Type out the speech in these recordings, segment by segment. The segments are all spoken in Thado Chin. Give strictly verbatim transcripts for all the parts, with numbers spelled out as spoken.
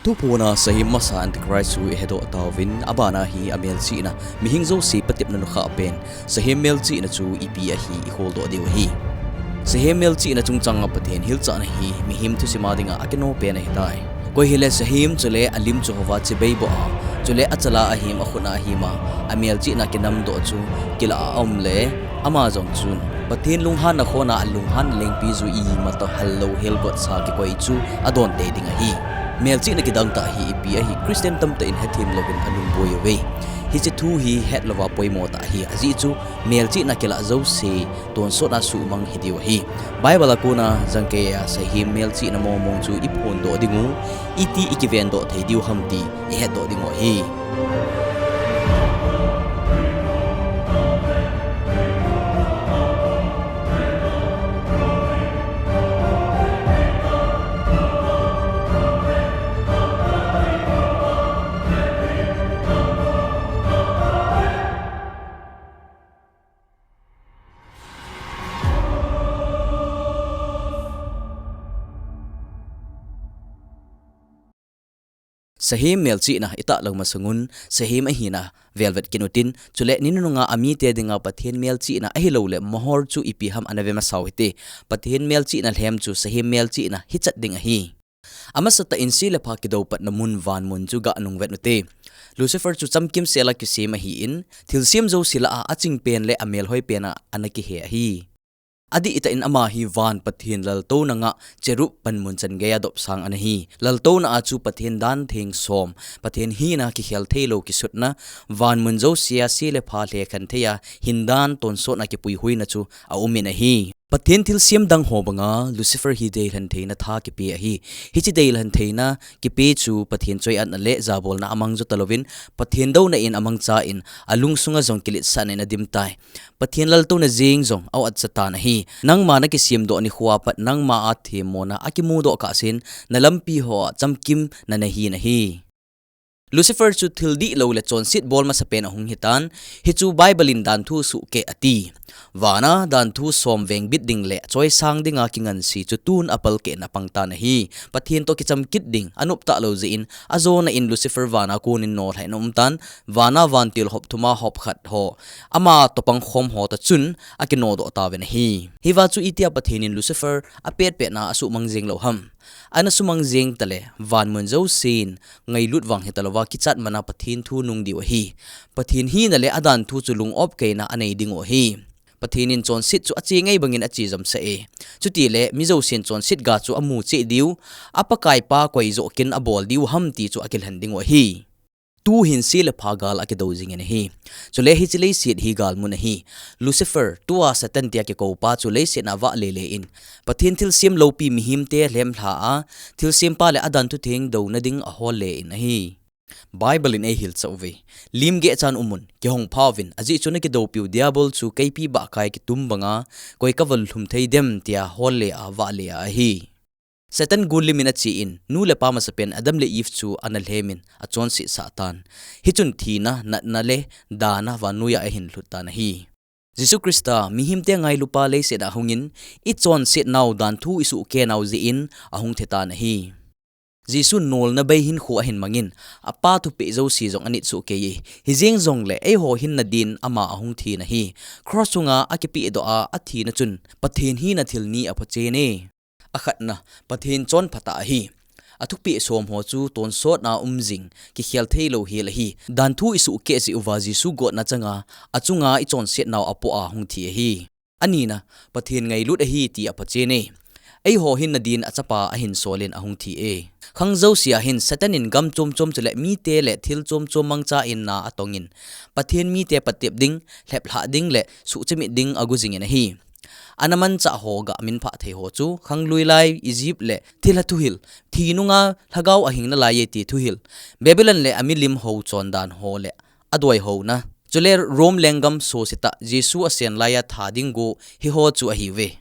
Thuphona sahem masa Antichrist chu ihedoh tauvin, abana hi amelchihna, mihing jouse patepna nukhah pen, sahem melchihna chu ipi ahi iholdoh diu ahi. Sahem melchihna chungchanga Pathen hilchahna hi mihem thusima dinga akino pen ahitai. Koi hile sahem chule alim chu houva chibai boh a, chule achal a ahem akhut a ahem a, amelchihna kinamdoh chu kilah a aum le, ama jong chun Pathen lunghanna khona alunghan lengpi ju imatah hal lou helgot sa kikoi chu adon tei ding ahi. Melchihna kidang tah hi ipi ahi Christian tamtah in hethem louvin alungboi uve. Hiche thu hi hetlouva poimo tah ahi, ajeh chu melchihna kilah jouse tonsot a suhmang hidiu ahi. Bible a kona jangkeiya sahem melchihna mongmong chu iphondoh dingu, iti ikivendoh thei diu ham ti ihetdoh dingu ahi. Sahem melchihna itah lou masangun, sahem ahina velvet kit utin, chule ni nununga amite dinga Pathen melchihna ahiloule mohor chu ipi ham ana ve masau hite. Pathen melchihna lhem chu sahem melchihna hichat ding ahi. Amasatah in se le pha kidoupatna mun vanmun chu ganungvet ute. Lucifer chu chamkimsela kisem ahin, thilsem jouse lah a achingpen le amelhoipena ana kihe ahi. Adihtah in ama hi van Pathen laltouna ngah cherub panmun chan geiya dopsang ana hi. Laltouna a chu Pathen dan theng som, Pathen hina kikhel theilou kisutna, vanmun jousea se le pha lhekhen theiya hindan tonsotna kipuihuina chu aumin ahi. Pathen thilsem dang ho banga Lucifer hi deilhen theina tha kipe ahi. Hiche deilhen theina kipe chu Pathen choiatna le jabolna amang jo talouvin, Pathen douna in amangcha in, alungsunga jong kiletsahna in adimtai. Pathen laltouna jeng jong a-at satan ahi. Nangma nakisemdoh nikhoa pat nangma a themmona akimudoh kahsen, nalampi hoa chamkim nanahin ahi. Lucifer chu thil dihlou le chonset bol masapen ahung hitan, hichu Bible in danthu suhkeh ati. Vana danthu som vengbit ding le choisang dinga kinganse chu tun apalkehna pangtan ahi. Pathen toh kichamkit ding anoptah lou jeh in, ajona in Lucifer vana konin nolhaina umtan, vana vantil hop thuma hop khat ho, ama toh pangkhom ho toh chun akinodoh tauvin ahi. Hiva chu itia Pathen in Lucifer apetpetna asuhmang jeng lou ham? Ana sumang jeng tale, vanmun jousen ngailut vang hitalouva kichat mana Pathen thu nung diu ahi. Pathen hina le adanthu chu lungopkeina anei dingu ahi. Pathen in chonset chu ache ngai bangin achejamsah e. Chutile mi jousen chonset ga chu amu cheh diu, a Pakaipa koi joh kin abol diu ham ti chu akilhen dingu ahi. Tuhin se le pha gal akidou jingin ahi. Chule hiche leiset hi galmun ahi. Lucifer, tua Satan tia kikoupa chu leiset a vahle le in, Pathen thilsem loupi mihemte lhemlha a, thilsempa le adanthu theng douna ding ahol le in ahi. Bible in eihilchah uve. Limgeh chan umun, kihongphauvin, ajeh chu nakidoupiu Diabol chu keipi bahkai kitum banga, koi kavallhum thei dem tia holle a vahle a ahi. Satan gunlimin achen, nu le pa masapen Adam le Eve chu ana lhemin, achonset sahtan. Hichun thina, natna le dana vannoiya ahinlhut tan ahi. Jesu Christa, mihemte ngailupa leiset a ahungin, ichonsetnau danthu isuhkehnau jeh in ahung thitan ahi. Jesun nolna bei hinkho ahin mangin, apa thupeh jouse jong anit sohkei e. Hijeng jongle, eiho hinna din ama ahung thin ahi. Cross chunga akipehdoh a, athina chun, Pathen hina thil ni aphochen e. Akhatna, Pathen chonphatah ahi. Athupeh som ho chu tonsotna um jing, kikhel theilou hel ahi. Danthu isuhkeh jeh uva Jesu gotna changa, achunga ichonsetnau apoh a hung thi ahi. Anina, Pathen ngailut ahi ti aphochen e. Eiho hinna din achapa ahin solin ahung thi e. Khang jousea hin Satan in gam chomchom chule mite le thil chomchom mangchan na atongin, Pathen mite patep ding, lheplhah ding le suhchimit ding ago jingin ahi. Ana manchah ho gaminphah thei ho chu, khanglui lai, Egypt le thilha thuhil, thi nunga lhagao ahing nalai e ti thuhil, Babylon le amilim ho chondan ho le adoi houna. Chule Rome lenggam sosetah Jesu asen laiya tha ding go hiho chu ahiuve.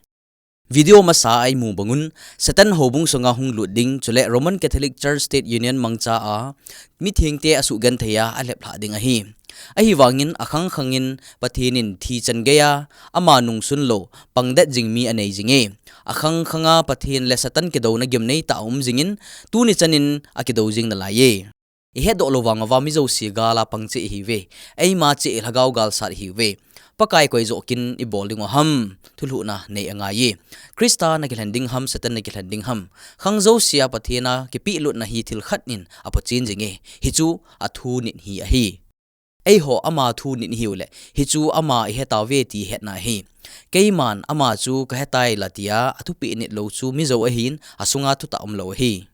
Video masa a imu bangun, Satan houbung sunga hung lut ding, chule Roman Catholic Church State Union mangcha a, mithengte asuhgentheiya alheplhah ding ahi. Ahivangin akhang khangin Pathen in thi chan geiya ama nungsun lou pangdet jing mi anei jinge. Akhang khanga Pathen le Satan kidouna gimnei tah a um jingin tuni chanin akidou jing nalaiye. Ihetdoh lou vang uva mi jouse gal a pang cheh ihiuve. Eima cheh lhagao gal sat ihiuve. Pakai koi joh kin ibol diu ham? Thulhuhna nei angaiye. Christa nakilhen ding ham, Satan nakilhen ding ham? Khang jousea Pathen a kipehlutna hi thil khat in apochen jinge. Hichu athu nit hi ahi. Eiho ama thu nit ihiu le, hichu ama ihetauve ti hetna ahi. Keiman ama chu kahetai la tia athupeh nit lou chu mi jou ahin, asunga thutah umlou ahi.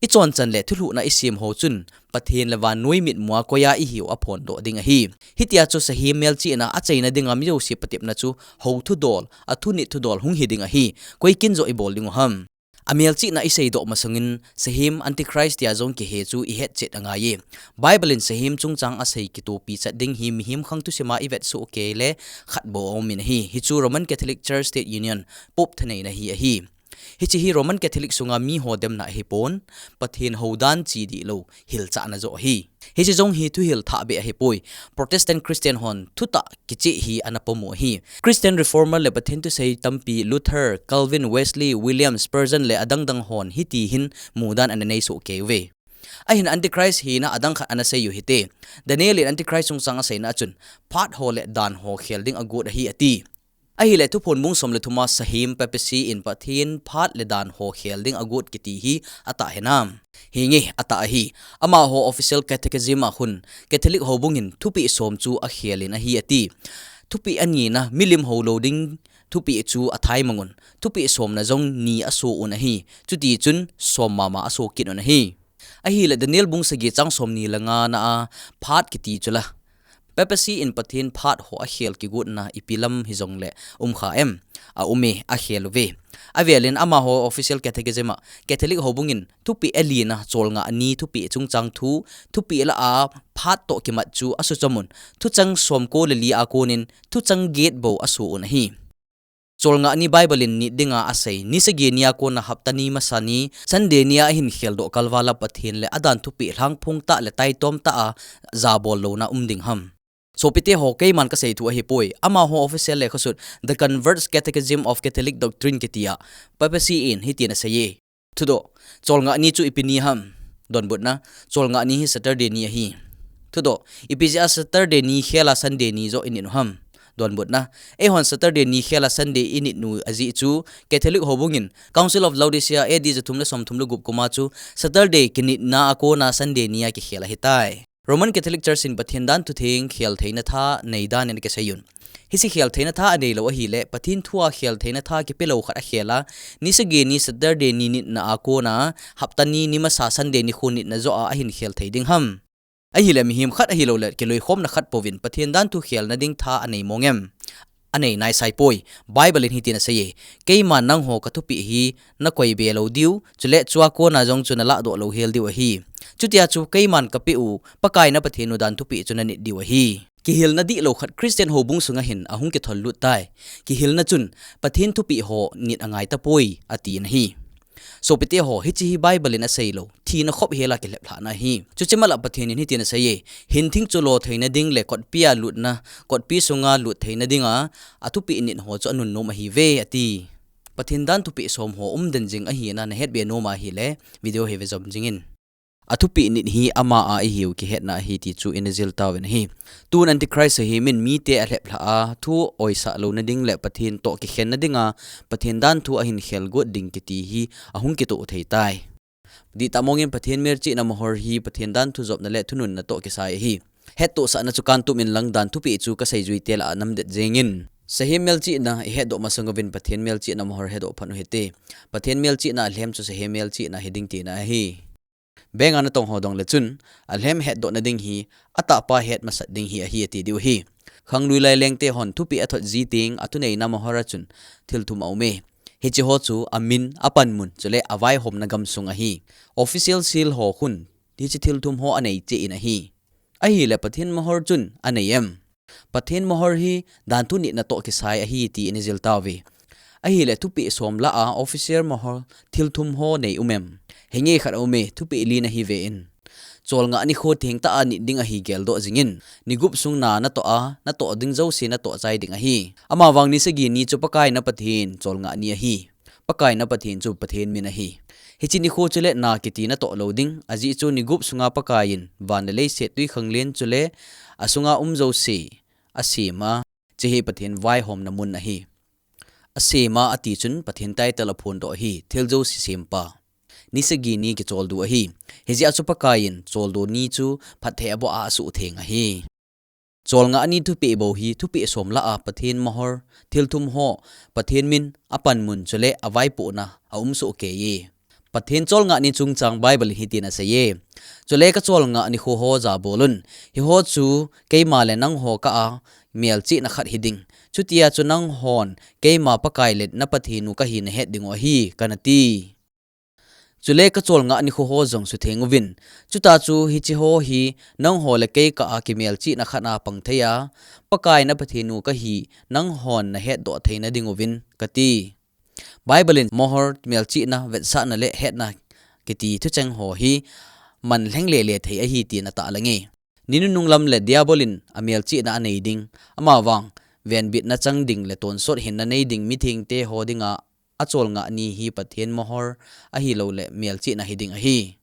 Ichon chan le thulhuhna isem ho chun Pathen le vannoi mitmua koiya ihiu aphondoh ding ahi. Hitia chu sahem melchihna achaina dinga mi jouse patepna chu hou thudol, athu nit thudol hung hi ding ahi. Koi kin joh ibol diu ham? Amelchihna iseidoh masangin sahem Antichrist tia jong kihe chu ihetchet angaiye. Bible in sahem chungchang asei kitopi chat ding hi mihem khang thusima ivet soh kei le khat bou aumin ahi. Hichu Roman Catholic Church State Union Pope thaneina hi ahi. Hiche hi Roman Catholic sunga miho demna ahipon, Pathen houdan chi dihlou hilchahna joh ahi. Hiche jong hi thuhil thahbeh ahipoi. Protestant Christian hon thutah kicheh hi ana pomu ahi. Christian Reformer le Pathen thusei tampi Luther, Calvin, Wesley, William, Spurgeon le adangdang hon hiti hin mudan ana nei soh kei uve. Ahin Antichrist hina adang khat ana seiyu hite. Daniel in Antichrist chungchang aseina achun, phat ho le dan ho khel ding agot ahi ati. Ahile Thuphon bung som le thuma sahem papacy in Pathen phat le dan ho khel ding agot kiti hi atah hinam? Hinge, atah ahi. Amaho official catechism a khun Catholic houbung in thupeh som chu akhel in ahi ati. Thupeh anina milim houlou ding thupeh chu athai mangun, thupeh somna jong ni aso un ahi. Chuti chun som mama aso kit un ahi. Ahile Daniel bung sagi chang somni le ngana a phat kiti chu la, papacy in Pathen phat ho akhel kigotna ipi lam hijongle umkha em? Aume, akhel uve. Avelin amaho official catechism a Catholic houbung in thupeh alina cholngah ni thupeh chungchang thu, thupeh lah a phat toh kimat chu asuchom un, thuchang somko le li a konin thuchang get bou aso un ahi. Cholngah ni Bible in nit dinga asei, ni sagi ni a kona hapta ni masa ni, Sunday ni a ahin kheldoh kalval a Pathen le adan thupeh lhangphong tah le taitom tah a jabol louna um ding ham? Sopite ho, keiman kasei thu ahipoi. Amaho official lekhasut The Convert's Catechism of Catholic Doctrine kiti a papacy in hitin aseiye. Thudoh, cholngah ni chu ipi ni ham? Donbutna, cholngah ni hi Saturday ni ahi. Thudoh, ipi jeh a Saturday ni khel a Sunday ni joh init u ham? Donbutna, eihon Saturday ni khel a Sunday init u ajeh chu Catholic houbung in Council of Laodicea A D jathum le somthum le gup kum a chu Saturday kinitna a kona Sunday ni a kikhel ahitai. Roman Catholic Church in Pathen dan thutheng khel theina tha nei dan in akisei un. Hiche khel theina tha anei lou ahile, Pathen thu a khel theina tha kipe lou khat akhel a, ni sagi ni Saturday ni nitna a kona, hapta ni, ni masa Sunday nikho nitna joh a ahin khel thei ding ham? Ahile mihem khat ahilou le kiloikhomna khat pouvin Pathen dan thu khelna ding tha anei mong em? Anei naisai poi. Bible in hitin aseiye, keiman nangho kathupeh hi nakoi be lou diu, chule chua kona jong chu nalahdoh lou hel diu ahi. Chutia chu keiman kapeh u Pakai na Pathen u dan thupeh chu nanit diu ahi. Kihilna dihlou khat Christian houbung sunga hin ahung kithol lut tai. Kihilna chun, Pathen thupeh ho nit angai tapoi, atin ahi. Sopite ho, hiche hi Bible in asei lou, thina khop hel a kilheplhahna ahi. Chuche mala Pathen in hitin aseiye, hinthing chu lo theina ding le kotpi a lutna, kotpi sunga lut theina dinga, athupeh nit ho chu anunnom ahiuve, ati. Pathen dan thupeh som ho umden jing ahina nahet be nom ahile, video hi vejom jingin. Athupeh nit hi ama a ihiu kihetna ahi ti chu ina jil tauvin ahi. Tun Antichrist ahi min mite alheplhah a, thu oisah louna ding le Pathen toh kikhenna dinga, Pathen dan thu ahin khel got ding kiti hi ahung kitoh thei tai. Dihtah mongin Pathen melchihna mohor hi Pathen dan thu jopna le thununna toh kisai ahi. Hettohsahna chu kantum inlang dan thupeh chu kasei juite lah a namdet jengin. Sahem melchihna ihetdoh masang uvin Pathen melchihna mohor hedoh phat u hite. Pathen melchihna alhem chu sahem melchihna hiding tina ahi. Bank a natong ho dong le chun, alhem hetdohna ding hi, atahpa het masat ding hi ahi ati diu ahi. Khanglui lai lengte hon thupeh athot ji teng, athuneina mohor a chun, thil thum aume. Hiche ho chu, amin, apanmun, chule avaihomna gamsung ahi. Official seal ho khun, hiche thil thum ho anei cheh in ahi. Ahile Pathen mohor chun, anei em? Pathen mohor hi dan thu nitna toh kisai ahi ti ina jil tauve. Ahile thupeh som lah a official mohor thil thum ho nei um em? Hinge khat aume, thupeh li na hi ve in. cholngah nikho thengtah a nit ding ahi geldoh jingin, ni gup sung na natoh a, natoh ding jouse natoh chai ding ahi. Amavang ni sagi ni chu Pakai na Pathen cholngah ni ahi. Pakai na Pathen chu Pathen min ahi. Hiche nikho chule na kiti natoh lou ding, ajeh chu ni gup sunga Pakai in van le leiset, twikhanglen chule asunga um jouse asem a, hiche hi Pathen vaihomna mun ahi. Asem a ati chun Pathen title aphondoh ahi, thil jouse sempa. Ni sagi ni kicholdo ahi. Hijeh a chu Pakai in choldo ni chu phatthei aboh a asuhtheng ahi. Cholngah ni thupeh bou hi thupeh som lah a Pathen mohor, thil thum ho, Pathen min, apanmun chule avaipohna aum soh kei e. Pathen cholngah ni chungchang Bible in hitin asei e: Chule ka cholngah nikho ho jabol un. Hiho chu keima le nangho kah a melchihna khat hiding. Chutia chu nanghon keima Pakai le na Pathen u kahi nahet dingu ahi, kana ti. Chule ka cholngah nikho ho jong sutheng uvin. Chuta chu hiche ho hi nangho le kei kah a kimelchihna khat a pang thei a, Pakai na Pathen u kahi nanghon nahetdoh theina dinguvin, kati. Bible in mohor, melchihna, vetsahna le hetna kiti thucheng ho hi man lheng lele thei ahi tin atahlang e. Ni nunung lam le Diabol in amelchihna anei ding, amavang venbitna chang ding le tonsot hinna nei ding mithengte ho dinga acholngah ni hi Pathen mohor ahilouleh melchihna hiding ahi.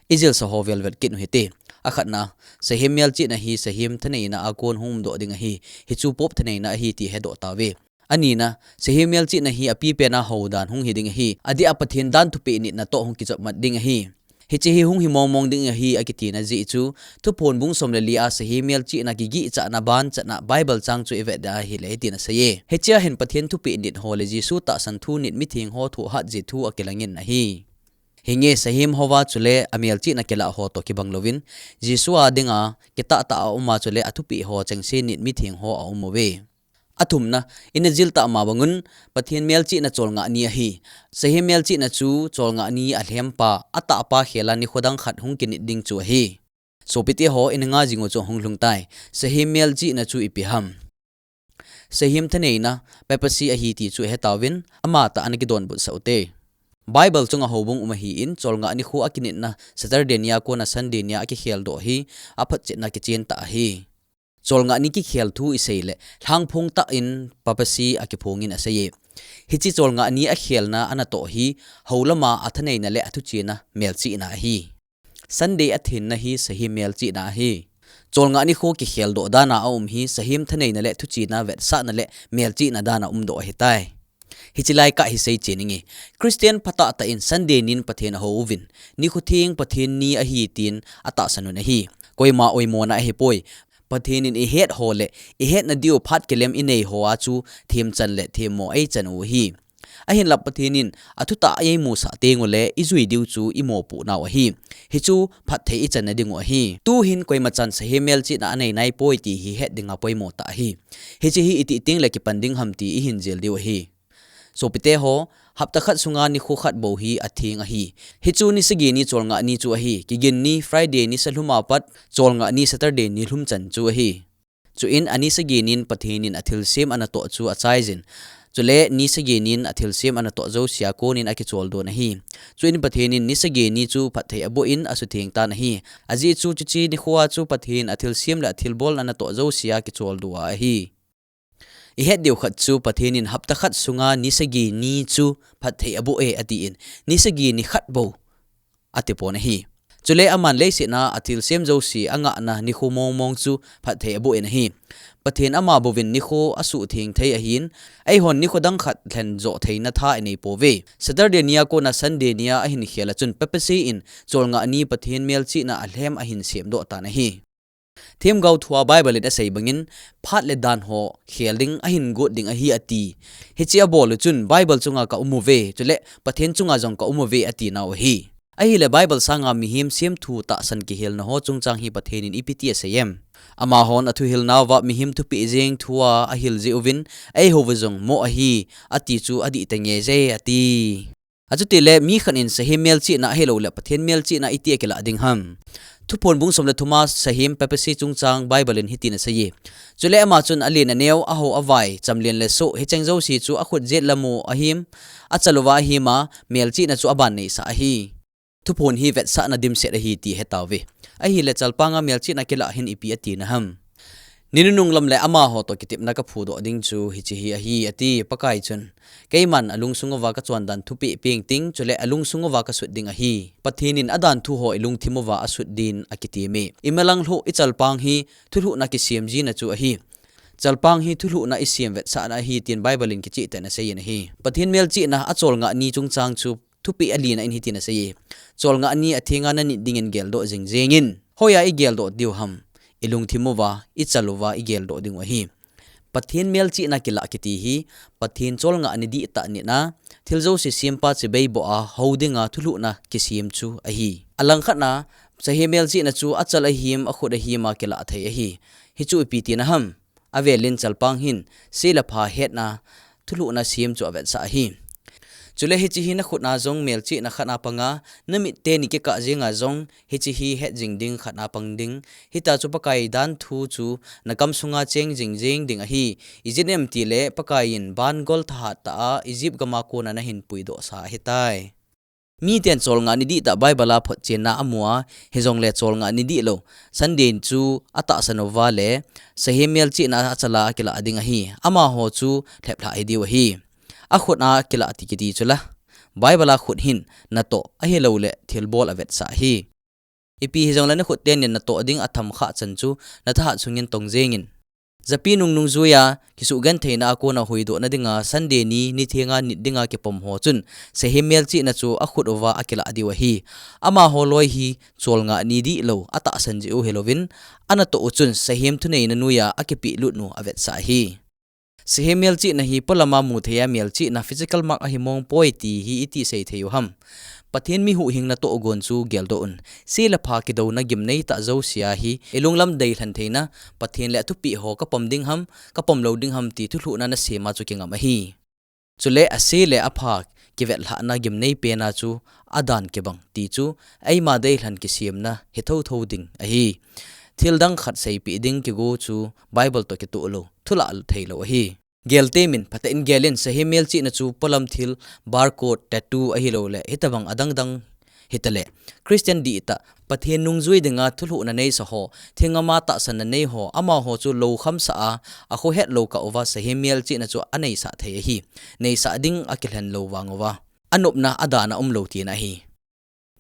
Ijilsa ho vel vet kit u hite. Akhatna, sahem melchihna hi sahem thaneina a kon hung umdoh ding ahi. Hichu Pope thaneina ahi ti hedoh tauve. Anina, sahem melchihna hi apipen a houdan hung hiding ahi. Adeh a Pathen dan thupeh nitna toh hung kichopmat ding ahi. Hiche hi hung hi mongmong ding ahi akitina jeh chu, Thuphon bung som le li a sahem melchihna kigihchatna banchatna Bible chang chu ivet a ahile hitin asei e: Hichea hin Pathen thupeh nit ho le Jesu tahsan thu nit mitheng ho thohhat jeh thu akilangin ahi. Hinge sahem houva chule amelchihna kilah ho toh kibang louvin, Jesu a dinga kitahtah a uma chule athupeh ho chengse nit mitheng ho aum uve. Athumna, ina jil tah ma bangun, Pathen melchihna cholngah ni ahi. Sahem melchihna chu cholngah ni alhempa, atahpa khel a nikho dang khat hung kinit ding chu ahi. Sopite ho, ina nga jing u chu hung lhung tai. Sahem melchihna chu ipi ham? Sahem thaneina, papacy ahi ti chu ihetauvin, amatah a ana kidonbut sah ute. Bible chunga houbung um ahin, cholngah nikho akinitna Saturday nia kona Sunday nia akikheldoh hi aphatchetna kichen tah ahi. Cholngah ni kikhel thu isei le, lhangphong tah in papacy akiphongin asei e. Hiche cholngah ni akhelna anatoh hi, houlama athaneina le athuchena melchihna ahi. Sunday athenna hi sahem melchihna ahi. Cholngah nikho kikheldoh dan a aum hi sahem thaneina le thuchena, vetsahna le melchihna dan a umdoh ahitai. Hiche lai kah hi seichen inge. Christian phatah tah in Sunday nin Pathen ahou uvin, nikho theng Pathen ni ahi tin atahsan un ahi. Koima oimona ahipoi. Pathen in ihet ho le ihetna diu phat kilem inei ho a chu themchan le themmo eichan u ahi. Ahinla Pathen in athutah a eimusah tengule ijui diu chu imopoh nau ahi. Hichu phatthei ichanna dingu ahi. Tuhin koimachan sahem melchihna anei naipoi ti hi het dinga poimo tah ahi. Hiche hi itih tengle kipan ding ham ti ihin jel diu ahi. Sopite ho, hapta khat sunga nikho khat bou hi atheng ahi. Hichu ni sagi ni cholngah ni chu ahi. Kigin ni Friday nisa lhum a pat cholngah ni Saturday nilhum chan chu ahi. Chuin ani sagi nin Pathen in athilsem anatoh chu achaijin, chule ni sagi nin athilsem anatoh jousea konin akicholdo ahi. Chuin Pathen in ni sagi ni chu phatthei aboh in asutheng tan ahi. Ajeh chu chuche nikhoa chu Pathen athilsem le athilbol anatoh jousea kicholdo ahi. Ihet diu khat chu Pathen in hapta khat sunga ni sagi ni chu phatthei aboh e atin, ni sagi ni khat bou atipon ahi. Chule aman leiset a athilsem jouse angahna nikho mongmong chu phatthei aboh in ahi. Pathen ama bouvin nikho asuhtheng thei ahin, eihon nikho dang khat lhenjoh theina tha inei pouve. Saturday nia kona Sunday nia ahin khel a chun papacy in cholngah ni Pathen melchihna alhem ahin semdoh tan ahi. Themgao thua Bible in asei bangin, phat le dan ho khel ding ahin got ding ahi ati. Hiche abol u chun Bible chunga ka um uve, chule Pathen chunga jong ka um uve ati nau ahi. Ahile Bible sanga mihem semthu tahsan kihelna ho chungchang hi Pathen in ipi ti asei em? Amahon athuhil nauva mihem thupeh jeng thua ahil jeh uvin, eihouva jong mo ahi, ati chu adih tenge je ati. Achutile mi khat in sahem melchihna ahilouleh Pathen melchihna iti akilah ding ham? Thuphon bung som le thuma sahem papacy chungchang Bible in hitin asei e: Chule ama chun alen aneo, ahao avai, chamlen le soh, hicheng jouse chu akhut jet lamu ahim, achal uva ahima, melchihna chu aban neisah ahi. Thuphon hi vetsahna dimset ahi ti hetauve. Ahile chalpanga melchihna kilah hin ipi atina ham? Ni nunung lam le amaho toh kitepna kaphudoh ding chu hiche hi ahi, ati Pakai chun. Keiman alungsung uva kachondan thupeh pengting, chule alungsung uva kasut ding ahi. Pathen in adan thu ho ilungthim uva asut din akitime. Imalang lhu ichalpang hi thulhuhna kisem jina chu ahi. Chalpang hi thulhuhna isem vetsahna ahi tin Bible in kichehten aseiyin ahi. Pathen melchihna acholngah ni chungchang chu thupeh alina in hitin aseiye. Cholngah ni athenga nanit dingin geldoh jingjing in. Hoiya igeldoh diu ham? Ilungthim uva, ichal uva igeldoh dingu ahi. Pathen melchihna kilah kiti hi, Pathen cholngah ni dihtah nitna, thil jouse sempa chibai boh a hou dinga thulhuhna kisem chu ahi. Alangkhatna, sahem melchihna chu achal ahim, akhut ahim a kilah thei ahi. Hichu ipi tina ham? Avelin chalpang hin, se le pha hetna, thulhuhna sem chu avetsah ahi. Chule hiche hi nakhutna jong melchihna khatna panga, namit teni kikah jinga jong, hiche hi het jing ding khatna pang ding. Hita chu Pakai dan thu chu nakam sunga cheng jingjing ding ahi. Ijeh inem itile Pakai in bangol thahat tah a Egypt gama kona nahin puidoh sa ahitai. Miten cholngah ni dihtah Bible a photchenna amu a, hijongle cholngah ni dihlou Sunday chu atahsan uva le sahem melchihna achala akilah ding ahi. Amaho chu lheplhah hidiu ahi. Akhut a kilah ti kiti chula, Bible a khut hin natoh ahilouleh thilbol avetsah ahi. Ipi hijongle nakhut tenin natoh ding atham khah chan chu nathahat sungin tong jengin. Japi nungnung juiya kisugentheina a kona huhdohna dinga Sunday ni nithenga nit dinga kipom ho chun sahem melchihna chu akhut uva akilah diu ahi. Amaho loi hi cholngah ni dihlou atahsan jeh u hilouvin, anatoh u chun sahem thuneina noiya akipehlut u avetsah ahi. Sahem melchihna hi polama mutheiya melchihna physical mark ahimong poi ti hi iti seithei u ham? Pathen mi huhhingna tohgon chu geldoh un. Se le pha kidouna gimneitah jousea hi ilunglam deilhen theina, Pathen le athupeh ho kapom ding ham, kapom lou ding ham ti thulhuhna nasema chu kingam ahi. Chule ase le apha kivetlhahna gimnei pena chu adan kibang ti chu eima deilhen kisemna hithouthou ding ahi. Thildang khat seipeh ding kigo chu Bible toh kitoh lou, thulah theilou ahi. Geltemin, phatein gelin, sahem melchihna chu polam thil, barcode, tattoo ahilouleh hitobang adangdang hitaleh, Christian dihtah, Pathen nungjui dinga thulhuhna neisa ho, thingama tahsanna nei ho, amaho chu loukhamsah a, akhohet lou kah uva sahem melchihna chu aneisah thei ahi. Neisah ding akilhen lou vang uva, anopna adana umlou tina ahi.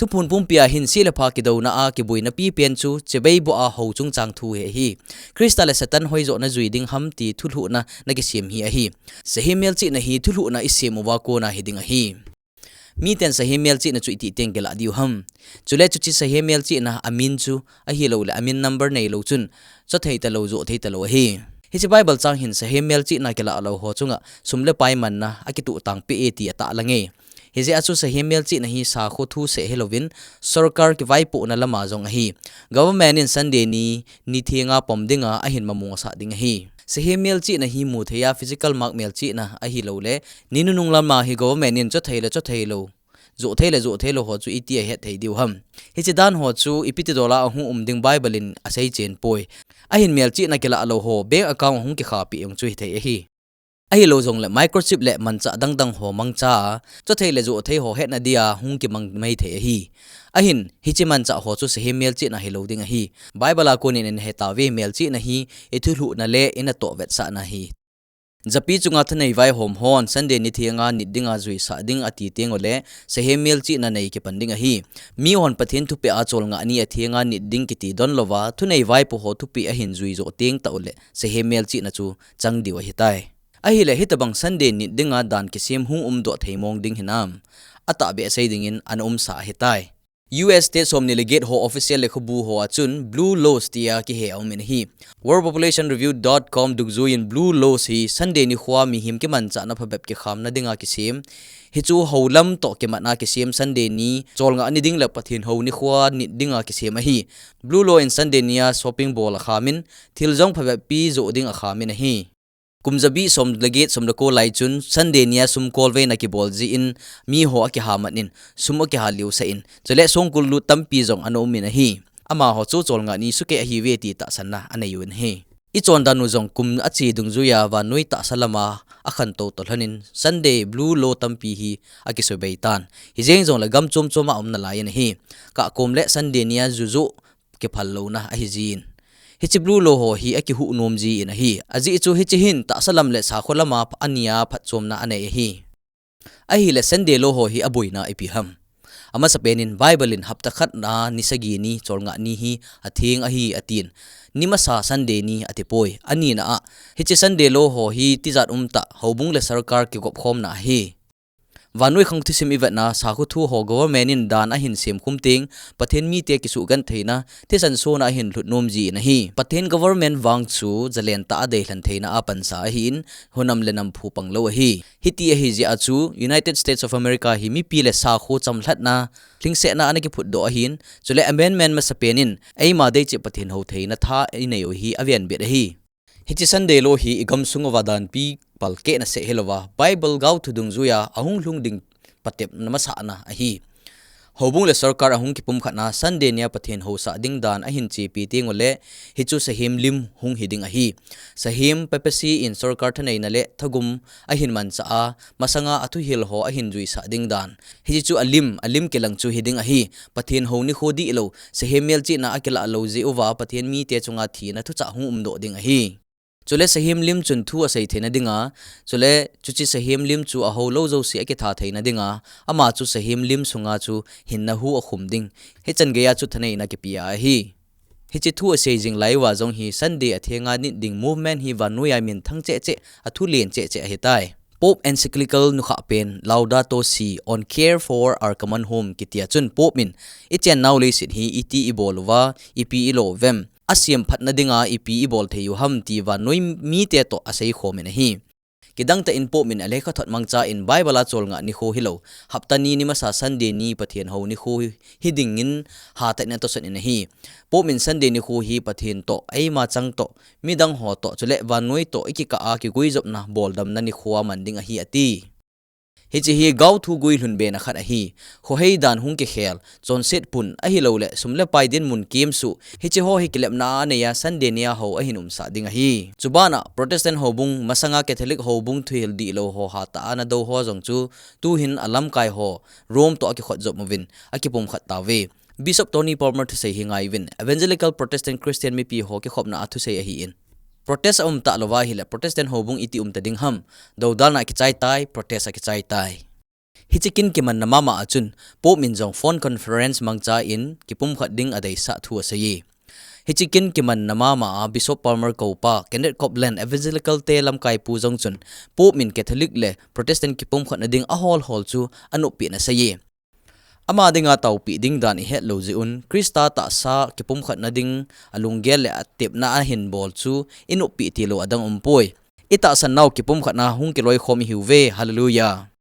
Thuphon pumpia hin se le pha kidouna a kiboina pipen chu chibai boh a hou chungchang thu hi ahi. Christa le Satan hoijohna jui ding ham ti thulhuhna nakisem hi ahi. Sahem melchihna hi thulhuhna isem uva kona hiding ahi. Miten sahem melchihna chu itih teng kilah diu ham? Chule chuche sahem melchihna amin chu ahilouleh amin number neilou chun chothei talou, johthei talou ahi. Hiche Bible chang hin sahem melchihna kilah lou ho chunga sum le pai manna akituh tangpeh e ti atahlang e. Hijeh a chu sahem melchihna hi sakho thu seh hilouvin, sorkar kivaipohna lama jong ahi. Government in Sunday ni, nithenga pom dinga ahin mamosah ding ahi. Sahem melchihna hi mutheiya physical mark melchihna ahilouleh, ni nunung lama hi government in chothei le chothei lou, johthei le johthei lou ho chu iti ahet thei diu ham? Hiche dan ho chu ipi tidola ahung um ding Bible in aseichen poi. Ahin melchihna kilah lou ho bank account ahung kikhahpeh jong chu hithei ahi. Ahilou jongle microchip le manchah dangdang ho mangcha a, chothei le johthei ho hetna dia hung kimang mai thei ahi. Ahin, hiche manchah ho chu sahem melchihna hilou ding ahi. Bible a konin ihetauve, melchihna hi ithulhuhna le inatoh vetsahna ahi. Japi chunga thanei vaihom hon Sunday nithenga nit dinga juisah ding ati tengule, sahem melchihna nei kipan ding ahi. Mihon Pathen thupeh a cholngah ni athenga nit ding kiti donlouva, thunei vaipo ho thupeh ahin juijoh tengtah ule, sahem melchihna chu chang diu ahitai. Ahile hitobang Sunday nit dinga dan kisem hung umdoh thei mong ding hinam? Atahbeh sei dingin ana umsa ahitai. U S state somni le get ho official lekhabu ho a chun Blue Laws tia kihe aumin ahi. World Population Review dot com dungjuiyin Blue Laws hi Sunday nikhoa mihem kimanchahna phabep kikhamna dinga kisem. Hichu houlam toh kimatna kisem Sunday ni cholngah ni ding le Pathen hou nikhoa nit dinga kisem ahi. Blue Law in Sunday nia shopping bol akhamin, thil jong phabep pi joh ding akhamin ahi. Kum jabi som le get som le ko lai chun Sunday nia sum kolveina kibol jeh in miho akihamat in, sum akiha liusah in, chule songkul lut tampi jong ana umin ahi. Amaho chu cholngah ni sukeh ahiuve ti tahsanna aneiuvin ahi. Ichondan u jong kum ache dungjuiya vannoi tahsa lama akhantou toh lhonin Sunday blue law tampi hi akisubei tan. Hijeng jongle gam chom chom a umna lai in ahi. Kah kom le Sunday nia juju kiphal louna ahi jin. Hiche blue law ho hi akihuh nom jin ahi. Ajeh chu hiche hin tahsa lam le sakho lama ania phatchomna anei ahi. Ahile Sunday law ho hi aboina ipi ham? Amasapen in Bible in hapta khat na ni sagi ni cholngah ni hi atheng ahi atin. Ni masa Sunday ni atipoi. Anina a, hiche Sunday law ho hi tijat umtah houbung le sorkar kigop khomna ahi. Vannoi khang thusim ivetna, sakho thu ho government in dan ahin semkhum teng, Pathen mite kisugentheina, thisan sona ahin lhut nom jin ahi. Pathen government vang chu jalen tah a deilhen theina a pansa ahin, hunam le nam phu panglou ahi. Hiti ahi jeh a chu United States of America hi mipi le sakho chamlhatna, lhingsetna ana kiphutdoh ahin, chule amendment masapen in eima deicheh Pathen hou theina tha inei u hi avenbit ahi. Hiche Sunday law hi igamsung uva danpi palkeh naseh hilouva, Bible gaothu dungjuia ahung lhung ding patepna masana ahi. Houbung le sorkar ahung kipumkhatna Sunday nia Pathen housah ding dan ahin chepi teng ule, hichu sahem lim hung hiding ahi. Sahem papacy in sorkar thaneina le thagum ahin manchah a, masanga athuhil ho ahin juisah ding dan. Hiche chu alim, alim kilang chu hiding ahi. Pathen hou nikho dihlou, sahem melchihna akilah lou jeh uva Pathen mite chunga thina thuchah hung umdoh ding ahi. Chule sahem lim chun thu asei theina dinga, chule chuche sahem lim chu ahoulou jouse akitha theina dinga, ama chu sahem lim sunga chu hinna hu akhum ding. Hichan geia chu thaneina kipea ahi. Hiche thu asei jing lai uva jong hi Sunday athenga nit ding movement hi vannoiya minthang cheh cheh, athulen cheh cheh ahitai. Pope encyclical nukhah pen Laudato Si on Care for Our Common Home kitia chun Pope in ichennau leiset hi iti ibol uva, ipi ilo uvem, asemphatna dinga ipi ibol thei u ham ti vannoi mite toh asei khomin ahi. Kidangtah in Pope in alekhathot mangcha in Bible a cholngah nikho hilou, hapta ni ni masa Sunday ni Pathen hou nikho hidingin hatah in atohsan in ahi. Pope in Sunday nikho hi Pathen toh, eima chang toh, midang ho toh, chule vannoi toh ikikah a kiguijopna boldamna nikho a man ding ahi ati. Hiche hi gaothu guilhun bena khat ahi. Khohei dan hung kikhel, chonset pun, ahilouleh sum le pai dinmun kemsuh, hiche ho hi kilepna a aneiya Sunday nia hou ahin umsah ding ahi. Chubana Protestant houbung masanga Catholic houbung thuhil dihlou ho hatah a ana dou ho jong chu tuhin alamkai ho Rome toh akikhotjop uvin akipumkhat tauve. Bishop Tony Palmer thusei hi ngaiuvin, Evangelical Protestant Christian mipi ho kikhopna a thusei ahin. Protest aumtah louva ahile Protestant houbung iti umta ding ham? Doudalna akichai tai, protest akichai tai. Hiche kin kimanna mama a chun Pope in jong phone conference mangcha in kipumkhat ding adeisah thu aseiye. Hiche kin kimanna mama a Bishop Palmer koupa Kenneth Copeland, Evangelical te lamkaipu jong chun Pope in Catholic le Protestant kipumkhatna ding aholhol chu anoppeh in aseiye. Ama dinga taopeh ding dan ihet lou jeh un, Christa tahsa kipumkhatna ding alunggel le atepna ahin bol chu inoppeh tilou adang umpoi. Itahsan nau kipumkhatna hung kiloikhom ihiuve, Hallelujah.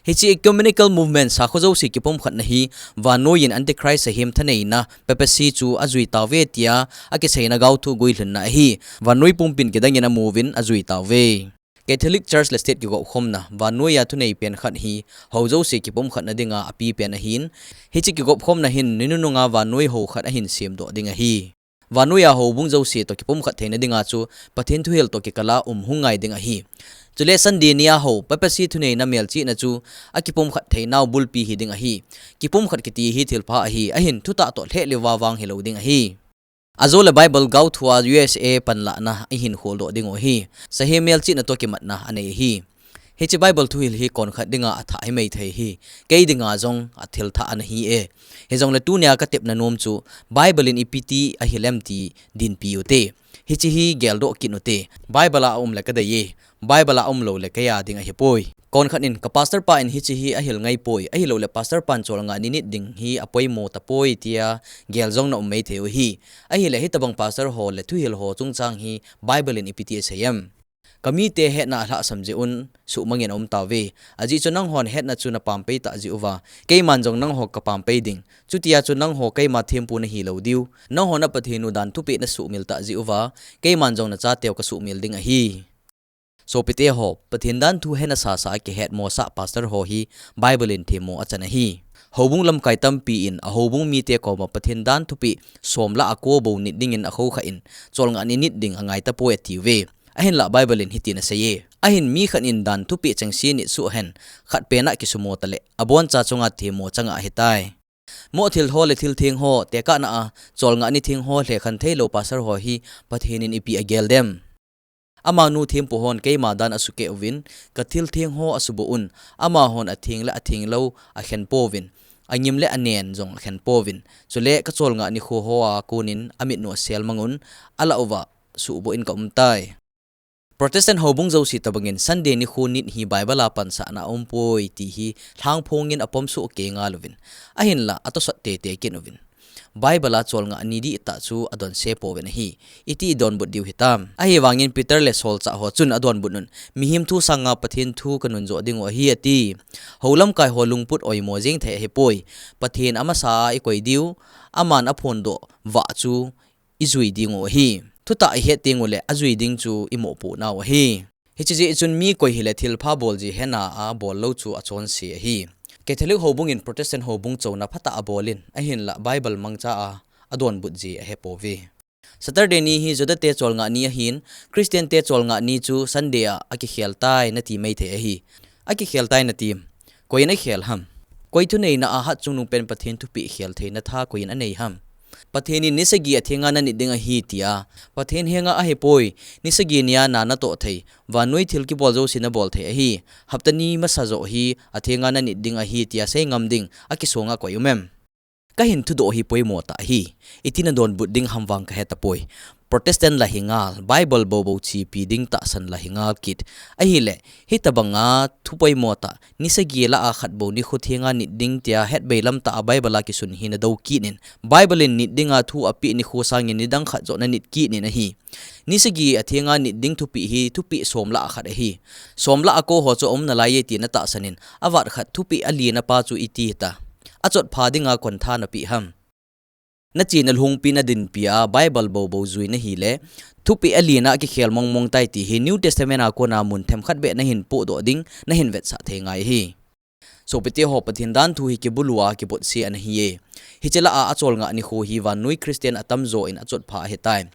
Hiche ecumenical movement sakho jouse kipumkhatna hi vannoiyin Antichrist sahem thaneina, papacy chu ajui tauve tia akiseina gaothu guilhunna ahi. Vannoi pumpin kidangin amuvin ajui tauve. Catholic Church le State kigopkhomna, vannoiya thunei pen khat hi hou jouse kipumkhatna dinga apipen ahin, hiche kigopkhomna hin ni nununga vannoi hou khat ahin semdoh ding ahi. Vannoiya houbung jouse toh kipumkhat theina dinga chu Pathen thuhil toh kikala um hung ngai ding ahi. Chule Sunday nia hou, papacy thuneina melchihna chu akipumkhat theinau bulpi hiding ahi. Kipumkhat kiti hi thilpha ahi, ahin thutah toh lheh leuva vang hilou ding ahi. Ajole Bible gaothua U S A panlahna ihin kholdoh dingu ahi. Sahem melchihna toh kimatna anei ahi. Hiche Bible thuhil hi konkhat dinga athah himai thei hi. Kei dinga jong athil thah ana hi e. Hijongle tunia katepna nom chu Bible in ipi ti ahilem ti dinpi ute. Hiche hi geldoh kit ute. Bible a aum le kadei e. Bible a aumlou le kei a ding ahipoi. Konkhat in ka pastor pa in hiche hi ahil ngaipoi. Ahiloule pastor pan cholngah ni nit ding hi apoimo tapoi tia gel jong na um mai thei u ahi. Ahile hitobang pastor ho le thuhil ho chungchang hi Bible in ipi ti asei em? Kamite hetna alhahsam jeh un suhmangin aum tauve. Ajeh chu nanghon hetna chu napam pei tah jeh uva, keiman jong nangho kapam pei ding. Chutia chu nangho keima thempu nahilou diu. Nanghon na Pathen u dan thupeh nasuhmil tah jeh uva, keiman jong nachateu kasuhmil ding ahi. Sopite ho, Pathen danthu hena sasa a kihetmosah pastor ho hi Bible in themmo achan ahi. Houbung lamkai tampi in ahoubung mite koma Pathen dan thupeh somlah a ko bou nit dingin akhoukha in, cholngah ni nit ding angai tapoi atiuve. Ahinlah Bible in hitin aseiye, Ahin mi khat in dan thupeh chengse nit suh hen, khat pen a kisumo ta le, aboncha chunga themmo chang ahitai. Moh thil ho le thil theng ho, tekahna a, cholngah ni theng ho, lhekhen theilou pastor ho hi Pathen in ipi agel dem. Amanu thempu hon keima dan asukeh uvin, ka thil theng ho asuboh un, amahon atheng le atheng lou akhen pouvin, angim le anen jong akhen pouvin, chule ka cholngah nikho hoa konin amit nu asel mang un, alah uva suhboh in ka um tai. Protestant houbung jouse tobangin Sunday nikho nit hi Bible a pansahna aumpoi ti hi lhangphongin apomsoh kei ngal uvin, ahinla atosot teitei kit uvin, Bible a cholngah ni dihtah chu adonse pouvin ahi. Iti idonbut diu hitam? Ahivangin Peter le solchah ho chun adonbut un, mihem thu sanga Pathen thu kanun joh dingu ahi ati. Hou lamkai ho lungput oimo jeng thei ahipoi. Pathen amasa a ikoi diu, aman aphondoh vah chu ijui dingu ahi. Thutah ihet tengu le ajui ding chu imopohnau ahi. Hiche jeh chun mi koi hile thilpha bol ji hena abol lou chu achonse ahi. Catholic houbungin Protestant houbung chouna phatah abolin, ahinla Bible mangcha a adonbut ji ahepouve. Saturday ni hi Juda te cholngah ni ahin, Christian te cholngah ni chu Sunday a akikhel tai nati maithei ahi. Akikhel tai nati. Koi in akhel ham? Koi thuneina a hatchungnung pen Pathen thupeh khel theina tha koi in anei ham? Pathen in ni sagi athenga nanit ding ahi tia, Pathen henga ahipoi, ni sagi nia na natoh thei, vannoi thil kibol jouse nabol thei ahi, hapta ni masa joh hi athenga nanit ding ahi tia sei ngam ding akisonga koi um em? Kahin thudoh hi poimo tah ahi. Iti nadonbut ding ham vang kahetapoi. Protestant la hi ngal, Bible boubou chepi ding tahsan la hi ngal kit. Ahile, hitobanga thu poimo tah, ni sagi lah a khat bou nikho thenga nit ding tia hetbei lam tah a Bible a kisun hi nadou kit in, Bible in nit dinga thu apeh nikho sangin nidang khat joh nanit kit in ahi. Ni sagi athenga nit ding thupeh hi thupeh som lah a khat ahi. Som lah a ko ho chu aum nalai e ti natahsan in, avat khat thupeh alina pa chu iti hita? Achotpha dinga koin tha napeh ham? Nachena lhungpi nadinpi a Bible boubou jui nahile, thupeh alina akikhel mongmong tai ti hi New Testament a kona mun themkhat beh nahin pohdoh ding, nahin vetsah thei ngai ahi. Sopite ho, Pathen danthu hi kibulu a kibotse ana hi e. Hiche lah a acholngah nikho hi vannoi Christian atamjo in achotpha ahitai.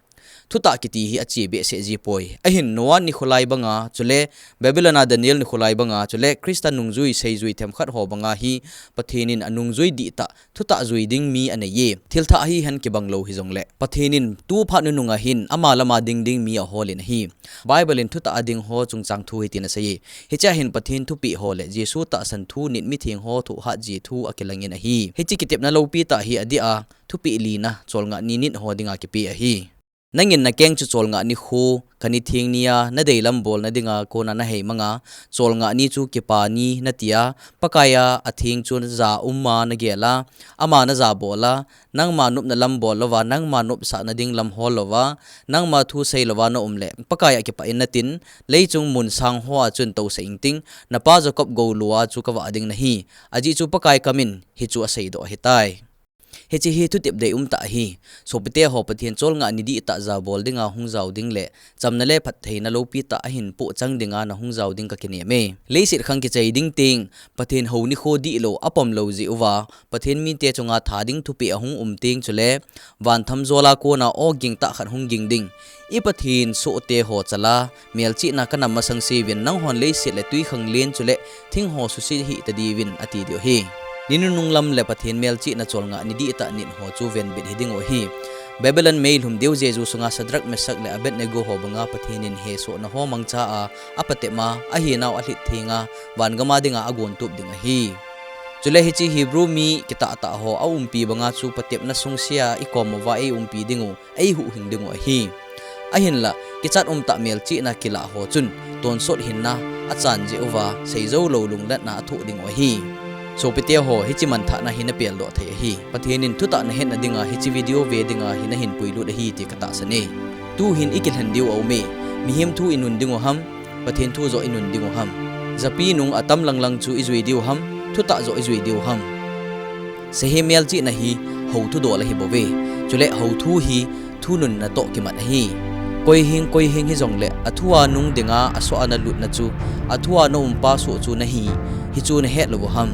Thutah kiti hi ache behseh ji poi. Ahin Noah nikho lai banga, chule Babylon a Daniel nikho lai banga, chule Christa nungjui seijui themkhat ho banga hi Pathen in anungjui dihtah thutah jui ding mi anei e. Thilthah hihen kibang lou hijongle, Pathen in tu phat nunung a hin ama lama ding ding mi ahol in ahi. Bible in thutah a ding ho chungchang thu hitin asei e. Hichea hin Pathen thupeh ho le Jesu tahsan thu nit mitheng ho thohhat ji thu akilang in ahi. Hiche kitepna loupi tah hi adih a, thupeh lina cholngah ni nit ho dinga kipe ahi. Nangin nakeng chu cholngah nikho, kani theng nia nadei lam bolna dinga kona nahei manga, cholngah ni chu kipa ni natia, Pakai a atheng chu naja um a nagel a, ama naja bol a, nangma nopna lam bol louva, nangma nopsahna ding lam hol louva, nangma thu sei louva naum le, Pakai a kipah in natin, leichung mun sang hoa chun tousah ingting, napa Jacob goulua chu kavah ding nahi, ajeh chu Pakai kamin, hichu aseidoh ahitai. Hiche hi thutep deium tah ahi. Sopite ho, Pathen cholngah ni dihtah jabol dinga hung jao ding le chamna le phattheina loupi tah ahin pohchang dinga nahung jao ding kakinem e. Leiset khang kichai ding teng, Pathen hou nikho dihlou apom lou jeh uva, Pathen mite chunga tha ding thupeh ahung um teng chule, van thamjol a kona aw ging tah khat hung ging ding. I Pathen sohte ho chal a, melchihna kanam masang seuvin, nanghon leiset le twikhanglen chule thing ho suse hih tadiuvin, ati diu ahi. Ni nunung lam le Pathen melchihna cholngah ni dihtah nit ho chu venbit hiding u ahi. Babylon meilhum diu jeju sunga Shadrach, Meshach le Abednego ho banga Pathen in hesohna ho mangcha a, apatep a, ahinau alhit theng a, van gam a dinga agontup ding ahi. Chule hiche Hebrew mi kitah tah ho aumpi banga chu patepna sungsea ikom uva eiumpi ding u, eihuhhing ding u ahi. Ahinla, kichat umtah melchihna kilah ho chun, tonsot hinna achan jeh uva, seijou lou lungletna athoh ding u ahi. Sopite ho, hiche manthahna hi napeldoh thei ahi. Pathen in thutah nahetna dinga hiche video ve dinga hi nahin puilut ahi ti katahsan e. Tuhin ikilhen diu aume, mihem thu inun ding u ham, Pathen thu joh inun ding u ham. Japi nung atam langlang chu ijui diu ham, thutah joh ijui diu ham. Sehi melchihna hi hou thudol ahi bouve. Chule hou thu hi thununna toh kimat ahi. Koihing, koihing hijongle, athua nung dinga asoh a nalutna chu, athua naumpa soh chu nahi, hichu nahet lou u ham.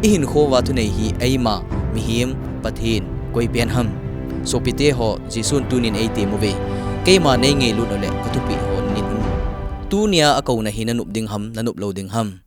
Ihinkho uva thunei hi eima, mihem, Pathen, koi pen ham. Sopite ho, Jesun tunin eitem uve. Keima neingailut u le, kathupeh ho nit un. Tunia akouna hi nanop ding ham, nanop lou ding ham?